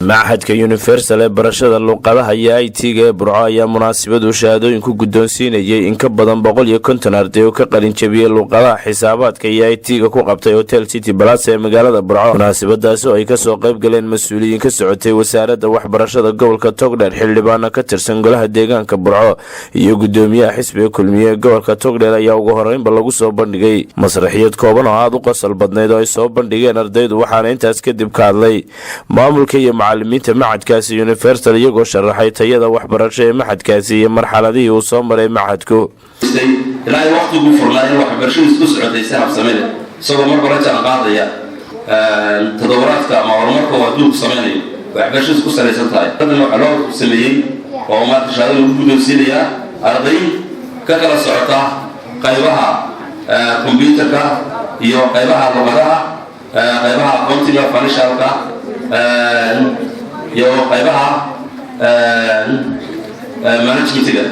Machadka Universal ee barashada luqadaha iyo IT-ga ee Burco ayaa munaasabadu shahaadooyin ku guddoonsiinayay in ka badan 150 arday oo ka qalin jabiyey luqadaha, xisaabaadka iyo IT-ga ku qabtay Hotel City Palace ee magaalada Burco. Munaasabadaasi oo ay kasoo qayb galeen mas-uuliyiin ka socotay Wasaaradda Waxbarashada gobolka Togdheer, xildhibaano ka tirsan golaha deegaanka Burco iyo gudoomiyaha xisbiga Kulmiye ee gobolka Togdheer, ayaa ugu horeynba lagu soo bandhigay masraxiyad kooban oo aada u qosol badnayd oo ay soo bandhigeen ardaydu. Waxaana intaas kadib ka hadlay maamulka iyo macalimiinta machadkaasi Universal, iyagoo sharaxay tayada waxbarasho ee machadkaasi iyo marxaladihii uu soo maray machadku. Ilaa ay waqtiguu furnaa in waxbarashadiis u socotay si habsami leh, isagoo marba la jaan qaadaya toddobaadka ama horumarka uu adduunku samaynayo, waxbarashadiis ku salaysan tahay. Haddana waxaa loo sameeyey oo maanta shahaado lagu guddoonsiinayaa arday ka kala socota qaybaha computerka iyo qaybaha luqadaha, qaybaha accountinga, financialka iyo qaybaha managementiga.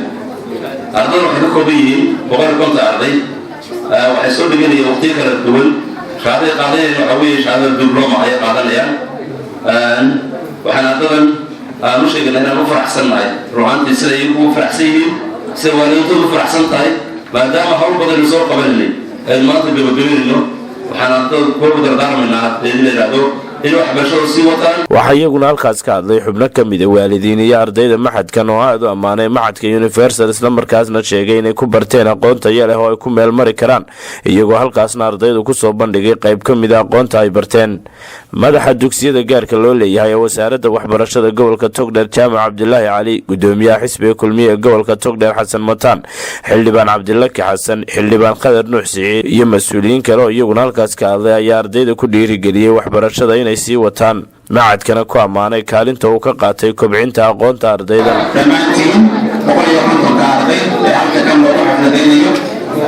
Ardada waxay ka kooban yihiin 150 arday. Waxay soo dhiganayeen waqtiyo kala duwan. Shahaadaday qaadanayaan waxaa weeye shahaadada diploma ayay qaadanayaan. Waxaan ardadan aan u sheeganaa inaan u faraxsannahay ruuxaantii, sida iyagu u faraxsan yihiin, sida waalidiintoodu u faraxsan tahay, maadaama hawl badan soo qabanaynay aynu maanta gabagabaynayno. Waxaan ardada koogu dardaarmaynaa in la yidhaahdo in waxbarashada sii wataan. Waxaa iyaguna halkaas ka hadlay xubno ka mida waalidiin iyo ardayda machadkan oo aada u ammaanay machadka Universal, islamarkaasna sheegay inay ku barteen aqoon tayo leh oo ay ku meel mari karaan, iyagoo halkaasna ardaydu kusoo bandhigay qayb ka mida aqoonta ay barteen. Madaxa dugsiyada gaarka loo leeyahay ee Wasaaradda Waxbarashada gobolka Togdheer, Jaamac Cabdilaahi Cali, gudoomiyaha xisbiga Kulmiye ee gobolka Togdheer, Xasan Mataan, xildhibaan Cabdilaki Xasan, xildhibaan Khadar Nuux Siciid iyo mas-uuliyiin kale oo iyaguna halkaas ka hadlay ayaa ardayda ku dhiirigeliyey waxbarashada inay sii wataan, machadkana ku ammaanay kaalinta uu ka qaatay kobcinta aqoonta ardayda. Dhammaantiin 150-ka arday ee halka kan loogu xafladaynayo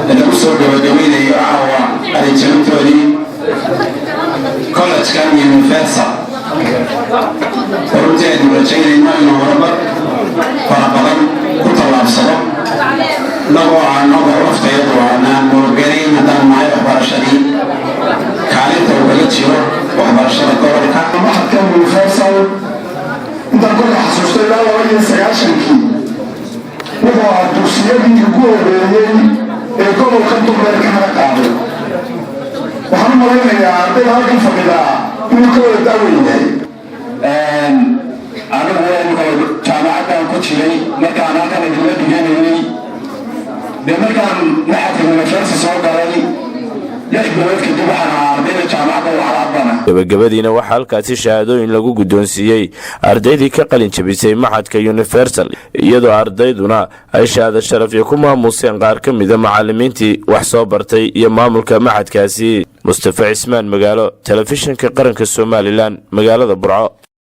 ee lagu soo gabagabaynayo caawa qalinjabintoodii collegekan Universal, runtii aynu rajaynayno inuu horumar fara badan ku tallaabsado, inagoo aan laftayadu aanaan mooganayn haddaan nahay waxbarashadii kaalinta uu kaga jiro waxbarashada gobolka. Machadkan Universal intaan kolka xasuusto, ilaa 92-kii wuxuu ahaa dugsiyadii ugu horreeyey ee gobolka Togdheer ka hana qaaday. Waxaan u malaynayaa ardayda halkan fadhidaa inuu ka wada daawen yahay. Anigu jaamacaddan ku jiray markaan halkan idinla dhiganayay. Dee markaan machadka Universal soo galay, 6 bilood kadib waxaan ahaa ardayda jaamacadda waxlaabana. Gabagabadiina waxaa halkaasi shahaadooyin lagu guddoonsiiyey ardaydii ka qalin jabisay machadka Universal, iyadoo ardayduna ay shahaado sharafyo ku maamuuseen qaar ka mida macalimiintii wax soo bartay iyo maamulka machadkaasi. Mustafa Cismaan Magaalo, Telefishinka Qaranka Somaliland, magaalada Burco.